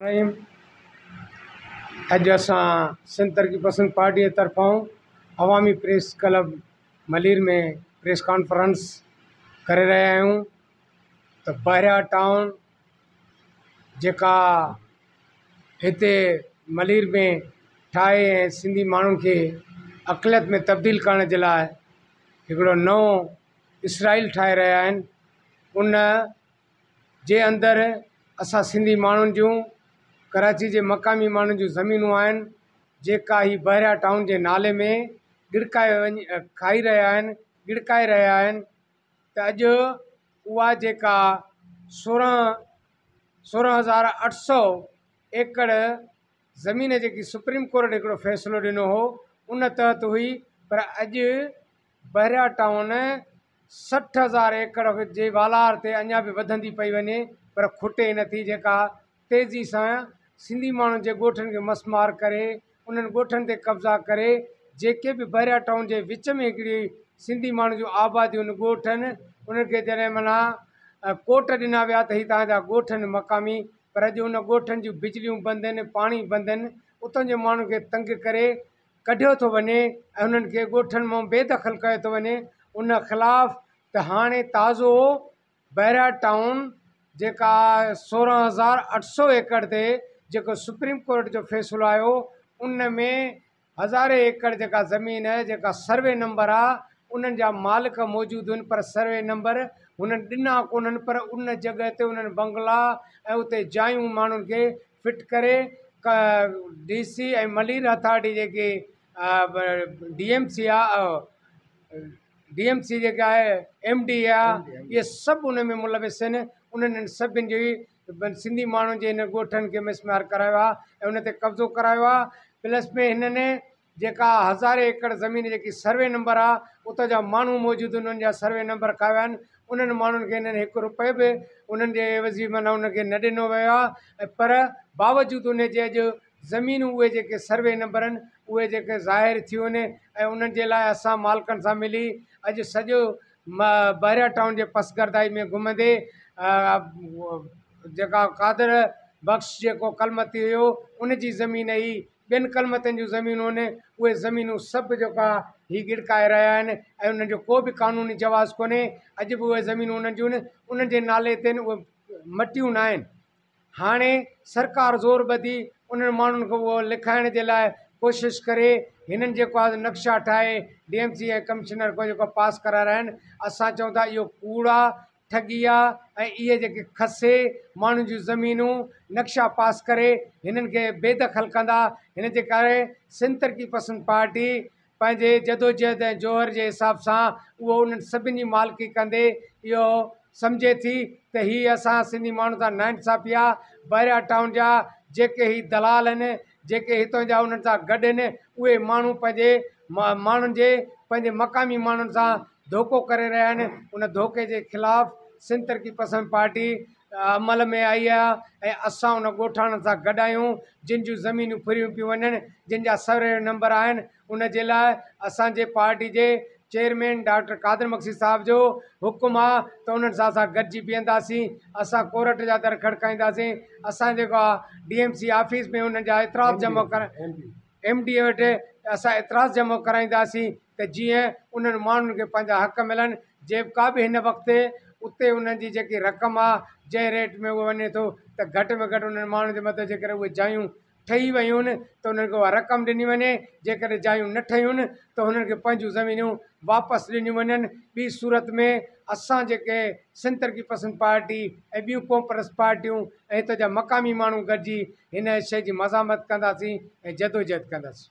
رحيم اڄ اسان سنڌ ترقي پسند پارٽيء طرفان عوامي press club Malir ۾ press conference ڪري رهيا آهيون ته بحريا ٽائون جيڪا هتي ملير ۾ ٺاهي ۽ سنڌي ماڻهن کي اقليت ۾ تبديل ڪرڻ جي لاءِ هڪڙو نئون اسرائيل ٺاهي رهيا آهن. ان جي اندر اسان سنڌي ماڻهن جون ڪراچي جي مقامي ماڻهن جون زمينون آهن، جيڪا هي بحريا ٽائون جي نالي ۾ ڳڙڪائي وڃي کائي رهيا آهن، ڳڙڪائي رهيا آهن ته اڄ اها جيڪا 16,800 ايڪڙ زمين جيڪي سپريم ڪورٽ هڪڙو فيصلو ڏنو هو ان تحت هئي، پر اڄ بحريا ٽائون 60,000 ايڪڙ جي والار تي اڃا به وڌندي پئي وڃي پر کٽي نٿي، جيڪا تيزي سان سنڌي ماڻهن جي ڳوٺن کي مسمار ڪري انهن ڳوٺن تي قبضا ڪري جيڪي به بحريا ٽائون جي وچ ۾ هڪڙي سنڌي ماڻهن جون آباديون آهن، ڳوٺ آهن، انهن کي جڏهن معنيٰ ڪوٽ ڏنا ويا ته هي توهان جا ڳوٺ آهن مقامي، پر اڄ ان ڳوٺن جون بجليون بند آهن، پاڻي بند آهن، اتان جي ماڻهن کي تنگ ڪري ڪڍيو ٿو وڃي ۽ انهن کي ڳوٺن مان بي دخل ڪيو ٿو وڃي. ان خلاف ته هاڻي تازو بحريا ٽائون جيڪا 16,800 ايڪڙ تي جيڪو سپريم ڪورٽ جو فيصلو آيو ان ۾ هزارين ايڪڙ جيڪا زمين جيڪا سروي نمبر آ انهن جا مالڪ موجود هن پر سروي نمبر هنن ڏنا ڪونهن، پر ان جڳهه تي انهن بنگلا ۽ اتي جايون ماڻهن کي فٽ ڪري ڊي سي ۽ ملير اٿارٽي جيڪي ڊي ايم سي آ، ڊي ايم سي جيڪا آهي، ايم ڊي آ، اهي سڀ ان ۾ ملوث آهن. انهن سڀن جي سنڌي ماڻهن جي هن ڳوٺن کي مسمار ڪرايو آ ۽ ان تي قبضو ڪرايو آ. پلس ۾ هنن جيڪا هزارين ايڪڙ زمين جيڪي سروي نمبر آ اتان جا ماڻهو موجود انهن جا سروي نمبر کايا آهن، انهن ماڻهن کي هنن هڪ روپئي به انهن جي عيوضي معنيٰ انهن کي نه ڏنو ويو آ ۽ پر باوجود ان جي اڄ زمينون اهي جيڪي سروي نمبر آهن اهي جيڪي ظاهر ٿيون آهن ۽ انهن جي لاء اسان مالڪن سان ملي اڄ سڄو بحريا ٽائون جي پسگردائي ۾ گهمندي جيڪا قادر بخش جيڪو ڪلمتي هيو ان جي زمين هئي، ٻين ڪلمتين جون زمينون آهن، اهي زمينون سڀ جيڪا هي ڳڙڪائي رهيا آهن ۽ انهن جو ڪو به قانوني جواز ڪونهي. اڄ به اهي زمينون انهن جون آهن، انهن جي نالي تي آهن، اهي مٽيون نه آهن. هاڻي سرڪار زور ٻڌي انهن ماڻهن کي اهو لکائڻ جي لاء ڪوشش ڪري. هنن جيڪو آهي نقشا ٺاهي ڊي ايم سي ۽ ڪمشنر کان جيڪو پاس ڪرائي رهيا آهن، اسان چئون ٿا اهو ڪوڙ آهي، ٺڳي آ ۽ اهي جيڪي کسي ماڻهن جون زمينون نقشا پاس ڪري هنن کي بي دخل ڪندا. هن جي ڪري سنڌ ترقي پسند پارٽي پنهنجي جدوجهد ۽ جوهر جي حساب سان اهو انهن سڀني جي مالڪي ڪندي اهو سمجهي ٿي ته هي اسان سنڌي ماڻهن سان ناانصافي آ. بحريا ٽائون جا جيڪي هي دلال آهن جيڪي هتان جا انهن سان گڏ آهن اهي ماڻهو پنهنجي ماڻهن جي پنهنجي مقامي ماڻهن سان ڌوڪو ڪري رهيا آهن. ان ڌوڪي جي خلاف سنڌ ترقي پسند پارٽي عمل ۾ آئي آهي ۽ اسان ان ڳوٺاڻن سان گڏ آهيون جن جون زمينون ڦريون پيون وڃن، جن جا سروي نمبر آهن. ان جي لاء اسان جي پارٽي جي چيئرمين ڊاڪٽر قادر مگسي صاحب جو حڪم آهي ته انهن سان اسان گڏجي بيهنداسين، اسان ڪورٽ جا در کڙڪائينداسين. اسان جيڪو آهي ڊي ايم سي آفيس ۾ انهن جا اعتراض جمع ڪرائي ايم ڊي اي وٽ اسان اعتراض جمع ڪرائينداسين ته جيئن انهن ماڻهن کي پنهنجا حق ملن. جيڪا به هن وقت اتي انهن جي جيڪي رقم آ جنهن ريٽ ۾ اهو وڃي ٿو ته گهٽ ۾ گهٽ انهن ماڻهن جي مٿان جيڪڏهن اهي جايون ٺهي ويون ته انهن کي اها رقم ڏني وڃي، جيڪڏهن جايون نه ٺهيون ته هنن کي پنهنجون زمينون واپس ڏنيون وڃن. ٻي صورت ۾ اسان جيڪي سنڌ ترقي پسند پارٽي ۽ ٻيون قومپرست پارٽيون ۽ هتان جا مقامي ماڻهو گڏجي هن شيء جي مزاحمت ڪنداسين ۽ جدوجهد ڪنداسين.